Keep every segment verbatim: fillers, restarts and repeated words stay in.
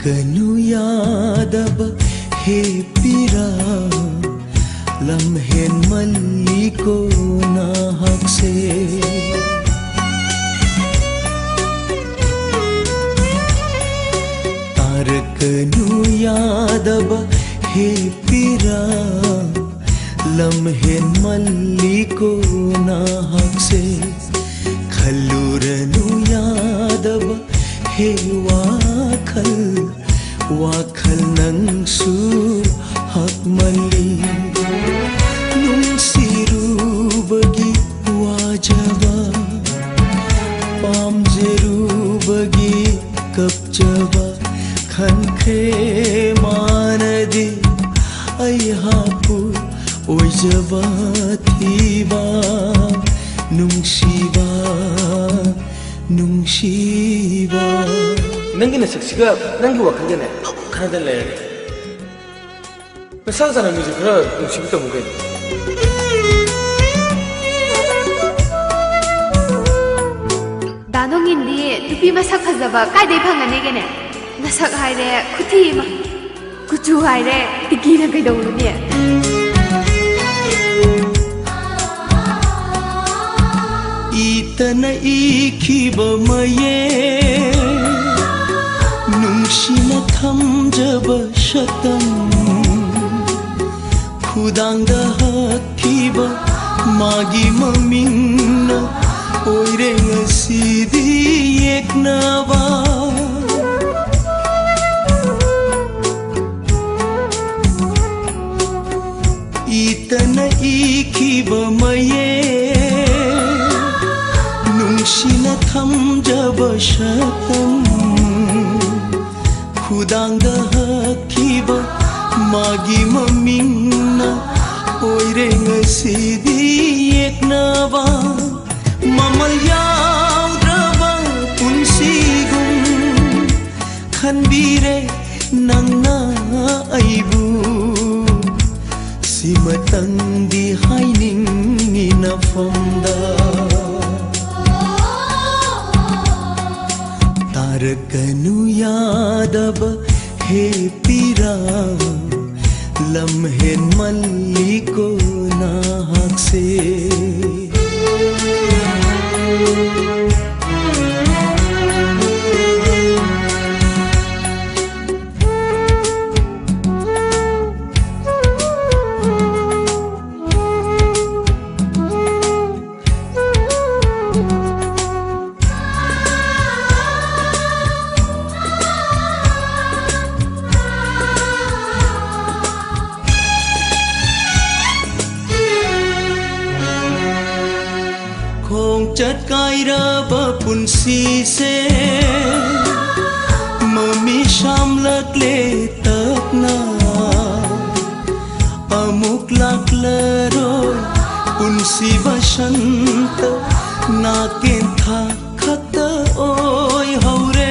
ꯀꯅꯨ ꯌꯥꯗꯕ ꯍꯦꯞꯄꯤꯔꯥ? ꯂꯝꯍꯦꯟꯃꯜꯂꯤꯀꯣ ꯅꯍꯥꯛꯁꯦ꯫ ꯇꯥꯔꯛꯀꯅꯨ ꯌꯥꯗꯕ ꯍꯦꯞꯄꯤꯔꯥ? ꯂꯝꯍꯦꯟꯃꯜꯂꯤꯀꯣ ꯅꯍꯥꯛꯁꯦ꯫ ꯈꯜꯂꯨꯔꯅꯨ ꯌꯥꯗꯕ ꯍꯦ ꯋꯥꯈꯜ, ꯋꯥꯈꯜ ꯅꯪꯁꯨ ꯍꯛꯃꯜꯂꯤ꯫ ꯅꯨꯡꯁꯤꯔꯨꯕꯒꯤ ꯋꯥꯖꯕ, ꯄꯥꯝꯖꯔꯨꯕꯒꯤ ꯀꯞꯆꯕ, ꯈꯟꯈ꯭ꯔꯦ ꯃꯥꯅꯗꯤ ꯑꯩꯍꯥꯛꯄꯨ ꯑꯣꯏꯖꯕ ꯊꯤꯕ꯫ ꯅꯨꯡꯁꯤꯕ, ꯅꯨꯡꯁꯤꯕ꯫ ꯅꯪꯒꯤ ꯅꯁꯛꯁꯤꯒ ꯅꯪꯒꯤ ꯋꯥꯈꯜꯒꯅꯦ ꯈꯟꯅꯗꯅ ꯂꯩꯔꯅꯤ꯫ ꯅꯁꯥ ꯆꯥꯅ ꯃꯤꯁꯨ ꯈꯔ ꯅꯨꯡꯁꯤꯕ ꯇꯝꯃꯨ ꯀꯩꯅꯣ꯫ ꯗꯥ ꯅꯣꯡꯏꯟꯗꯤ ꯅꯨꯄꯤ ꯃꯁꯛ ꯐꯖꯕ ꯀꯥꯏꯗꯩ ꯐꯪꯒꯅꯤꯒꯦꯅꯦ? ꯅꯁꯛ ꯍꯥꯏꯔꯦ ꯈꯨꯊꯤ ꯑꯃ, ꯀꯨꯆꯨ ꯍꯥꯏꯔꯦ ꯇꯤꯀꯤꯅ ꯀꯩꯗꯧꯔꯨꯅꯤ? ꯏꯇꯅ ꯏꯈꯤꯕ ꯃꯌꯦꯛ, ꯅꯨꯡꯁꯤꯅ ꯊꯝꯖꯕ ꯁꯛꯇꯝ, ꯈꯨꯗꯥꯡꯗ ꯍꯛꯈꯤꯕ ꯃꯥꯒꯤ ꯃꯃꯤꯡꯅ ꯑꯣꯏꯔꯦ ꯉꯁꯤꯗꯤ ꯌꯦꯛꯅꯕ꯫ ꯏꯇꯅ ꯏꯈꯤꯕ ꯃꯌꯦꯛ, ꯅꯨꯡꯁꯤꯅ ꯊꯝꯖꯕ ꯁꯛꯇꯝ, ꯈꯨꯗꯥꯡꯗ ꯍꯛꯈꯤꯕ ꯃꯥꯒꯤ ꯃꯃꯤꯡꯅ ꯑꯣꯏꯔꯦ ꯉꯁꯤꯗꯤ ꯌꯦꯛꯅꯕ꯫ ꯃꯃꯜ ꯌꯥꯎꯗ꯭ꯔꯕ ꯄꯨꯟꯁꯤꯒꯨꯝ ꯈꯟꯕꯤꯔꯦ ꯅꯪꯅ ꯑꯩꯕꯨ꯫ ꯁꯤꯃꯇꯪꯗꯤ ꯍꯥꯏꯅꯤꯡꯉꯤ ꯅꯐꯝꯗ꯫ ꯇꯥꯔꯛ ꯀꯅꯨ ꯌꯥꯗꯕ ꯍꯦ ꯄꯤꯔꯥ, ꯂꯝ ꯍꯦꯟꯃꯜꯂꯤꯀꯣ ꯅꯍꯥꯛꯁꯦ꯫ ꯈꯣꯡꯆꯠ ꯀꯥꯏꯔꯕ ꯄꯨꯟꯁꯤꯁꯦ ꯃꯃꯤ ꯁꯥꯝꯂꯛꯂꯦ ꯇꯞꯅ꯫ ꯑꯃꯨꯛ ꯂꯥꯛꯂꯔꯣꯏ ꯄꯨꯟꯁꯤ ꯕꯁꯟꯇ, ꯅꯥꯀꯦꯟꯊꯥ ꯈꯛꯇ ꯑꯣꯏꯍꯧꯔꯦ꯫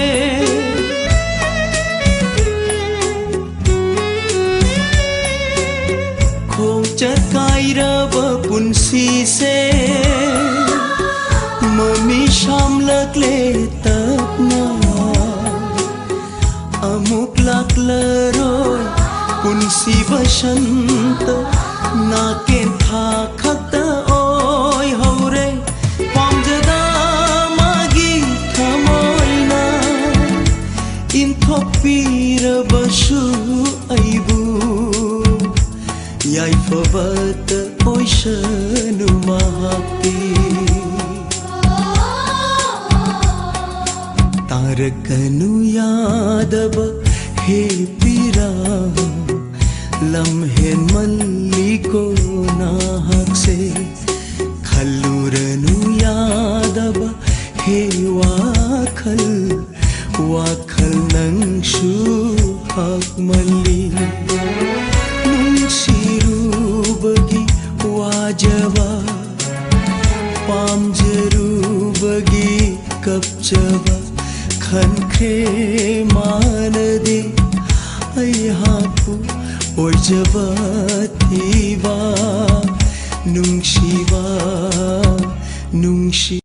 ꯈꯣꯡꯆꯠ ꯀꯥꯏꯔꯕ ꯄꯨꯟꯁꯤꯁꯦ ꯃꯃꯤ ꯁꯥꯝꯂꯛꯂꯦ ꯇꯞꯅ꯫ ꯑꯃꯨꯛ ꯂꯥꯛꯂꯔꯣꯏ ꯄꯨꯟꯁꯤ ꯕꯁꯟꯇ, ꯅꯥꯀꯦꯟꯊꯥ ꯈꯛꯇ ꯑꯣꯏꯍꯧꯔꯦ꯫ ꯄꯥꯝꯖꯗ ꯃꯥꯒꯤ ꯊꯃꯣꯏꯅ ꯏꯟꯊꯣꯛꯄꯤꯔꯕꯁꯨ ꯑꯩꯕꯨ ꯌꯥꯏꯐꯕꯇ ꯑꯣꯏꯁꯅꯨ ꯃꯍꯥꯛꯇꯤ꯫ ꯇꯥꯔꯛꯀꯅꯨ ꯌꯥꯗꯕ ꯍꯦ ꯄꯤꯔꯥ, ꯂꯝ ꯍꯦꯟꯃꯜꯂꯤꯀꯣ ꯅꯍꯥꯛꯁꯦ꯫ ꯈꯜꯂꯨꯔꯅꯨ ꯌꯥꯗꯕ ꯍꯦ ꯋꯥꯈꯜ, ꯋꯥꯈꯜ ꯅꯪꯁꯨ ꯍꯥꯛꯃꯜꯂꯤ꯫ ꯅꯨꯡꯁꯤꯔꯨꯕꯒꯤ ꯋꯥꯖꯕ, ꯄꯥꯝꯖꯔꯨꯕꯒꯤ ꯀꯞꯆꯕ ꯈꯟꯈ꯭ꯔꯦ ꯃꯥꯅꯗꯤ꯫ ꯑꯩꯍꯥꯛꯄꯨ ꯑꯣꯏꯖꯕ ꯊꯤꯕ, ꯅꯨꯡꯁꯤꯕ, ꯅꯨꯡꯁꯤ